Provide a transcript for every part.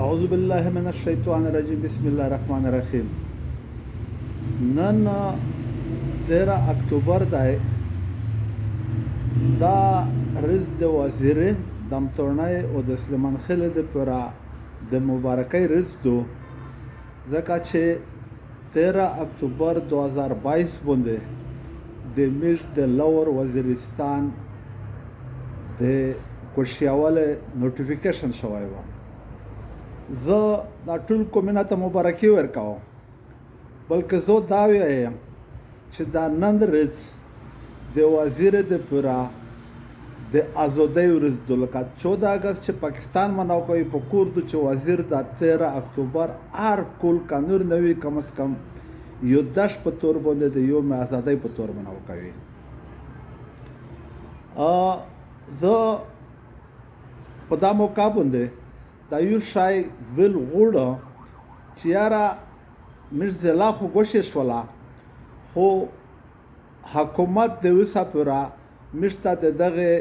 اعوذ بالله من الشیطان الرجیم بسم الله الرحمن الرحیم. نن 13 اکتوبر دی، دا رز د وزیر دمتورنۍ او د سلیمان خیل د پورا د مبارکۍ رز دو، ځکه چې 13 اکتوبر 2022 باندې د میش د لور وزیرستان د کوشیاواله نوټیفیکیشن شوی و. زه دا ټول قومونه ته مبارکي ورکوم، بلکې زه دا وایم چې دا نن ورځ د وزیر د پورا د ازادۍ ورځ ده، لکه 14 اګست چې پاکستان مناو کوي، په کور دو چې وزیر دا 13 اکتوبر هر کول قانون نه وي، کم از کم یو دش په تور باندې د یوم ازادۍ په تور مناو کوي. زه په دا موقع باندې دا یو شی ویل غواړم چې یاره موږ ضلع خو ګوښې شوله، خو حکومت د اوسه پوره موږ ته د دغې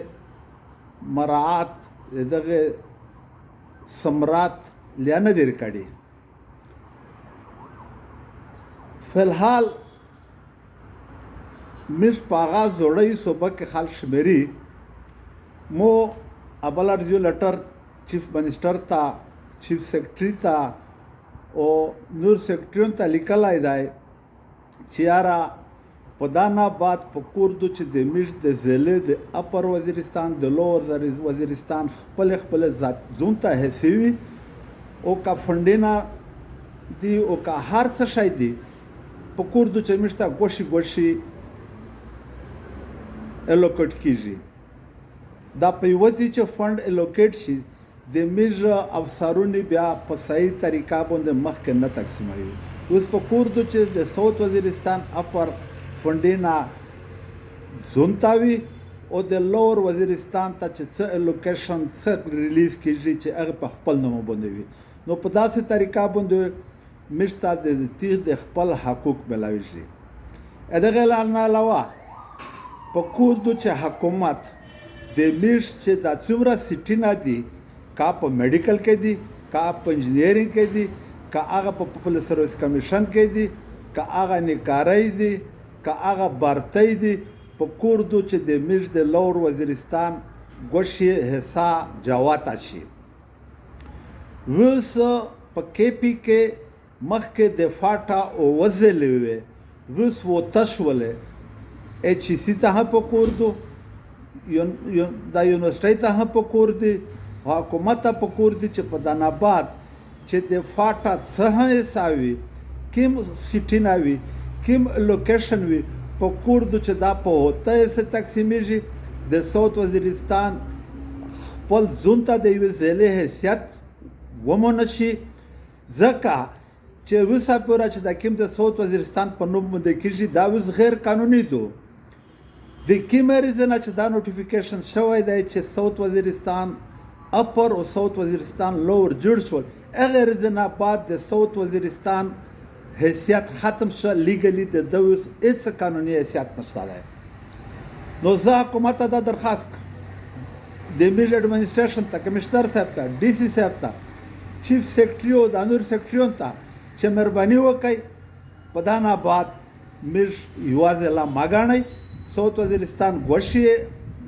مراعات د دغې ثمرات لا نه دی کړي. فلحال موږ په هغه زوړۍ صوبه کې خلک شمېري. مو ابل ارزیو لټر چیف منسټر ته، چیف سیکرټري ته او نور سیکرټریون ته لیکلی دی چې یاره په دا نه بعد په کور دو چې د میش د ضلع د اپر وزیرستان د لوور وزیرستان خپل خپل ذات زون ته حصې وي، او که فنډینه دي او که هر څه شی دي، په کور دو چې میش ته ګوشي ګوشي الوکیټ کیږي. دا په یوه ځای چې فنډ الوکیټ شي، د میږ افسرونې بیا په صحیح طریقه باندې مخکې نه تقسیموي. اوس په کور دو چې د ساوت وزیرستان اپر فنډینا زون ته وي او د لور وزیرستان ته چې څه الوکیشن څه ریلیز کیږي چې هغه په خپل نوم باندې وي. نو په داسې طریقه باندې موږ ته د تیغ د خپل حقوق ملاویږي. دغه نه علاوه په کور دو چې حکومت د میش چې دا څومره سیټونه دي، کا په میډیکل کې دي، کا په انجینیرینګ کې دي، کا هغه په پبلک سرویس کمیشن کې دي، کا هغه نکارۍ دي، کا هغه برتۍ دي، په کور دو چې د میش د لور وزیرستان ګوشې حصه جواته شي. اوس په کې پي کې مخکې د فاټا اووه ضلعې وې، اوس وته شولې. ایچ ای سي ته هم په کور دو، دا یونیورسټۍ ته هم په کور دي، حکومت ته په کور دي چې په دناباد چې د فاټا څه هم حصه وي، کوم سیټینه وي، کوم لوکیشن وي، په کور دو چې دا په هوته حصه تقسیمیږي. د ساوت وزیرستان خپل زون ته د یوې ضلعې حیثیت ومنه شي، ځکه چې اوسه پورې چې د کوم د ساوت وزیرستان په نوم باندې کېږي، دا اوس غیر قانوني دو. د کومې ریزنه چې دا نوټیفیکیشن شوی دی چې ساوت وزیرستان اپر او ساوت وزیرستان لور جوړ شول، هغه ریزنه بعد د ساوت وزیرستان حیثیت ختم شو. لیګلی د ده اوس هېڅ قانوني حیثیت نشته دی. نو زه حکومت ته دا درخواست کوم، د میژ اډمنسټریشن ته، کمشنر صاحب ته، ډي سي صاحب ته، چیف سیکرټري او د نور سیکرټریون ته چې مهرباني وکړئ په دا نه بعد میژ یوه ضلع مه ګڼئ. ساوت وزیرستان ګوشې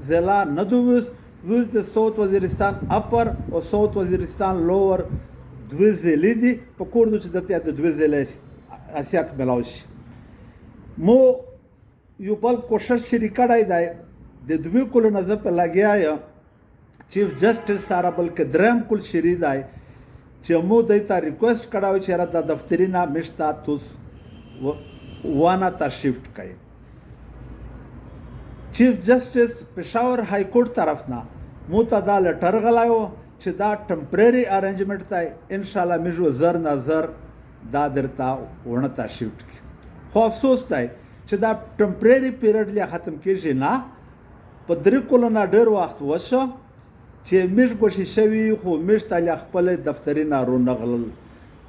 ضلع نه ده، اوس اوس د ساوت وزیرستان اپر او ساوت وزیرستان لوور دوه ضلعې دي. په کور دو چې دلته د دوه ضلعې حیثیت ملاو شي. مو یو بل کوشش شریک کړی دی، د دوه کلو نه زه په لګیا یم چیف جسټس سره، بلکې دریم کل شری دی چې مو دی ته ریکویسټ کړی و چې یاره دا دفتري نه موږ ته توس وانه ته شفټ کړئ. چیف جسټس پېښور های کورټ طرف نه مو ته دا لټر غلی و چې دا ټمپرري ارینجمنټ دی، انشاءالله موږ زر نه زر دا درته ونه ته شفټ کړي. خو افسوس دی چې دا ټمپرري پیریډ لا ختم کېږي نه، په درې کلو نه ډېر وخت وشو چې موږ ګوښې شوي، خو موږ ته لا خپلې دفتري نه رونه غلل،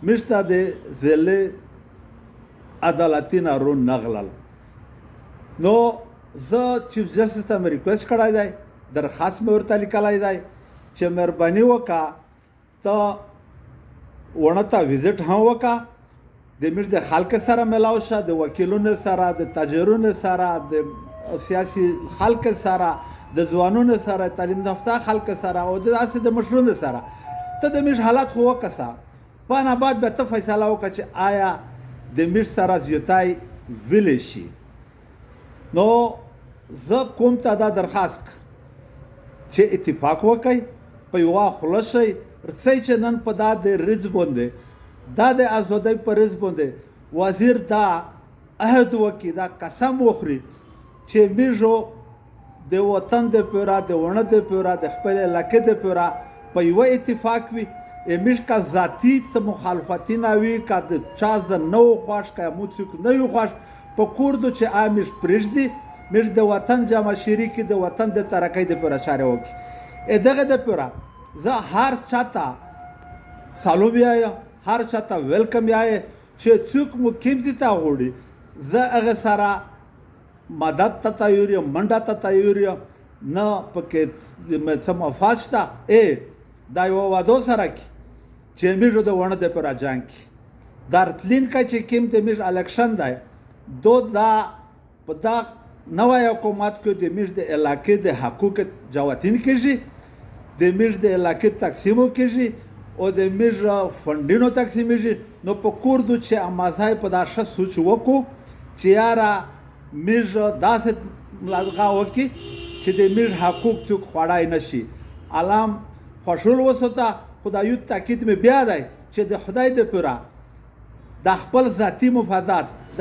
موږ ته د ضلع عدالتي نه رونه غلل. نو زه چیف جسټس ته مې ریکویسټ کړی دی، درخواست مې ورته لیکلی دی چې مهرباني وکړه ته وڼه ته وزټ هم وکا، د میر د خلک سره ملاو شه، د وکیلونو سره، د تاجرونو سره، د سیاسي خلک سره، د ځوانونو سره، تعلیم یافته خلک سره او د داسې د مشرونو سره. ته د میر حالت خو وکسه، پانه بعد به ته فیصله وکړه چې آیا د میر سره زیاتای ویلی شي. نو زه کوم ته دا درخواست چې اتفاق وکړئ، په یوه خوله شئ، رڅئ چې نن په دا د رز باندې، دا د ازادۍ په رز باندې وزیر دا عهد وکړي، دا قسم وخوري چې میږو د وطن د پیرا، د وڼه د پیرا، د خپل علاقې د پیرا په یوه اتفاق وي. میږ که ذاتي څه مخالفتي نه وي، که د چا زه نه و خوښ، که مو څوک نه وي خوښ، په کور دو چې آیا میږ پرېږدي، میږ د وطن جمع شریکي، د وطن د ترقۍ د پیرا چارې وکړي. دغه د پیرا زه هر چا ته سلام یایم، هر چا ته ویلکم یایم چې څوک مو کوم ځای ته غواړي، زه هغه سره مدد ته تیار یم، منډه ته تیار یم، نه پکې څه مفاد شته. دا یوه وعده سره کې چې موږ د وڼه د پیرا جنګ کې درتلینکی چې کوم د موږ الکشن دی، دو دا په دا نوی حکومت کې د موږ د علاقې د حقوق جواتین کېږي، د موږ د علاقې تقسیمو کېږي او د موږ فنډینو تقسیمېږي. نو په کور دو چې امازای په دا ښه سوچ وکړو چې یاره موږ داسې ملازغه وکړي چې د موږ حقوق څوک خوړای نه شي. علام خوشحال وساته. خو دا یو تاکید مې بیا دی چې د خدای د پوره د خپل ذاتي مفادات